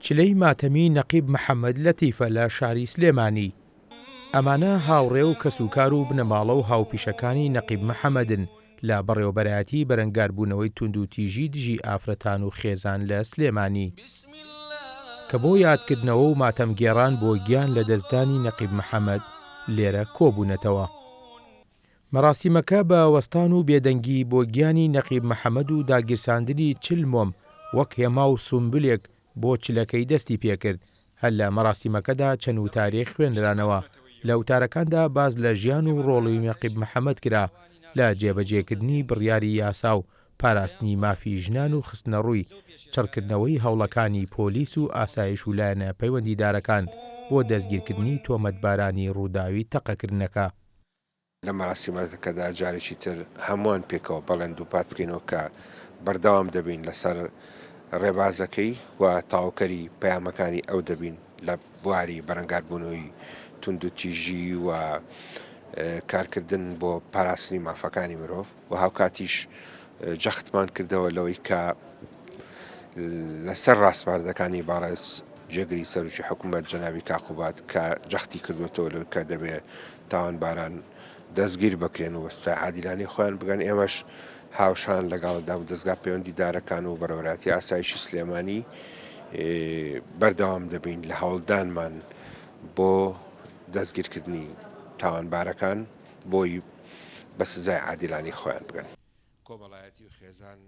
چلەی ماتەمی نەقیب محەمەد لەتیفە لە شاری سلێمانی. ئەمانە هاوڕێ و کەسوکار و بنەماڵە و هاوپیشەکانی نەقیب محەمەدن لە بەڕێوەبەرایەتی بەرەنگاربوونەوەی توندوتیژی دژی ئافرەتان و خێزان لە سلێمانی، کە بۆ یادکردنەوە و ماتەمگێڕان بۆ گیان لەدەستدانی نەقیب محەمەد لێرە کۆبوونەتەوە. مەراسیمەکە بە وەستان و بێدەنگی بۆ گیانی نەقیب محەمەد و داگیرساندنی 40 مۆم وەک هێما و سومبولێک بۆ چلەکەی دەستی پێکرد، هەر لە مەراسیمەکەدا چەند وتارێک خوێنرانەوە، لە وتارەکاندا باس لە ژیان و ڕۆڵی نەقیب محەمەد کرا لە جێبەجێکردنی بڕیاری یاسا و پاراستنی مافی ژنان و خستنەڕووی چڕکردنەوەی هەوڵەکانی پۆلیس و ئاسایش و لایەنە پەیوەندیدارەکان بۆ دەستگیرکردنی تۆمەتبارانی ڕووداوی تەقەکردنەکە. لە مەراسیمەکەدا جارێکی تر هەمووان پێکەوە بەڵێن دووپات بکەینەوە کە بەردەوام دەبین لەسەر ڕێبازەکەی و تەواوکەری پەیامەکانی ئەو دەبین لە بواری بەرەنگاربوونەوەی توندوتیژی و کارکردن بۆ پاراستنی مافەکانی مرۆڤ و هاوکاتیش جەختمان کردەوە لەوەی کە لەسەر ڕاسپاردەکانی بەڕێز جێگری سەرۆکی حکوومەت جەنابی کاک قوباد کە جەختی کردوێتەوە لەوەی کە دەبێ تاوانباران دەستگیر بکرێن و بە سزای عادیلانەی خۆیان بگەن ئێمەش هاوشان لەگەڵ دامودەزگا پەیوەندیدارەکان و بەڕێوەبەرایەتی ئاسایشی سلێمانی بەردەوام دەبین لە هەوڵدانمان بۆ دەستگیرکردنی تاوانبارەکان بۆی بە سزای عادیلانەی خۆیان بگەن. کۆمەڵایەتی و خێزان.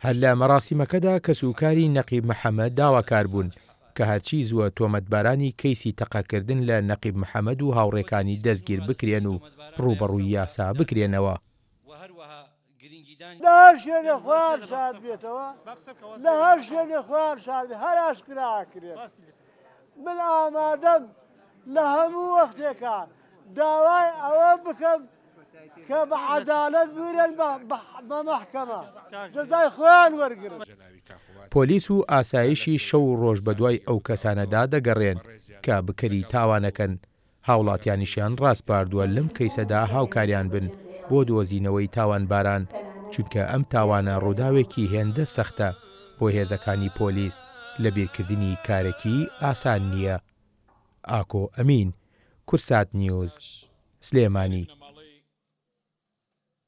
هەر لە مەراسیمەکەدا کەسوکاری نەقیب محەمەد داواکار بوون کە هەرچی زووە تۆمەتبارانی کەیسی تەقەکردن لە نەقیب محەمەد و هاوڕێکانی دەستگیر بکرێن و ڕووبەڕووی یاسا بکرێنەوە. لە هەر شوێنێ خۆیان شاردبێتەوە لە هەر شوێنێ خۆیان شارد هەر ئاشکرا ئەکرێت من ئامادەم لە هەموو وەختێکا داوای ئەوە بکەم کە بە عەدالەت بورێن بە مەحکەمە جەزای خۆیان وەرگرن. پۆلیس و ئاسایشی شەو و ڕۆژ بەدوای ئەو کەسانەدا دەگەڕێن کە بکەری تاوانەکەن، هاوڵاتیانیشیان ڕاسپاردووە لەم کەیسەدا هاوکاریان بن بۆ دۆزینەوەی تاوانباران، چونکە ئەم تاوانە ڕووداوێکی هێندە سەختە بۆ هێزەکانی پۆلیس لەبیرکردنی کارێکی ئاسان نییە. ئاکۆ ئەمین، کورسات نیوز، سلێمانی.